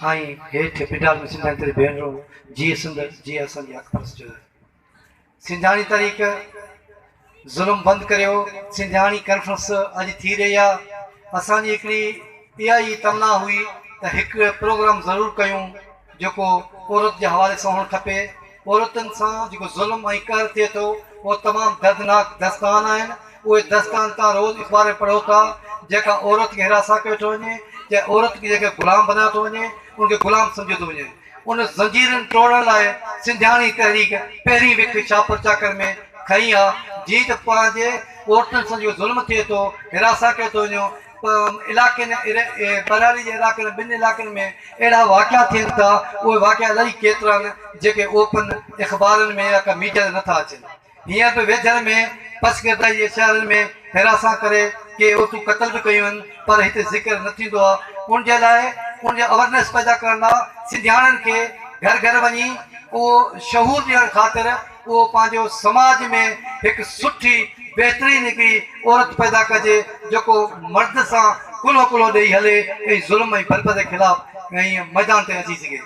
۽ هيٺ پنڊال ۾ سنڌياڻي تحريڪ ڀينرون جيئي سنڌ جيئي اسان جي حق پرست جدوجهد. سنڌياڻي تحريڪ ظلم بند ڪريو سنڌياڻي ڪانفرنس اڄ ٿي رهي آ اسان جي هڪڙي اها ئي تمنا هئي ته هڪ پروگرام ضرور ڪيون جيڪو عورت جي حوالي سان هئڻ کپي عورتن سان جيڪو ظلم ۽ قهر ٿئي ٿو اهو تمام دردناڪ دستان آهن اهي دستان تان روز اخبار ۾ پڙهو ٿا جيڪا عورت کي هراسان ڪيو ٿو وڃي جنهن عورت کي جيڪي غلام بنايو ٿو وڃي ان کي غلام سمجهيو ٿو وڃي ان زنجيرن ٽوڙڻ لاء سنڌياڻي تحريڪ پهرين وک شاهپور چاڪر ۾ کنئي آ جيئن ته پنهنجي عورتن سان جيڪو ظلم ٿئي ٿو هراسان ڪيو ٿو وڃي علائقن ٻهراڙي جي علائقن ٻن علائقن ۾ اهڙا واقعا ٿين ٿا اهي واقعا الائي ڪيترا آهن جيڪي اوپن اخبارن ۾ يا ڪا ميڊيا تي نٿا اچن هينئر به ويجهڙ ۾ پسگردائي جي شهرن ۾ هراسان ڪري ڪي عورتون قتل به ڪيون آهن پر هتي ذڪر نه ٿيندو آهي ان جي لاء ان جي اويرنيس پيدا ڪرڻ لاء سنڌياڻين کي گهر گهر وڃي اهو شعور ڏيڻ خاطر اهو پنهنجو سماج ۾ هڪ سٺي بهترين هڪڙي عورت پيدا ڪجي جيڪو مرد سان ڪلهو ڪلهو ڏئي هلي ۽ ظلم ۽ بربريت جي خلاف ۽ ميدان تي اچي سگهي.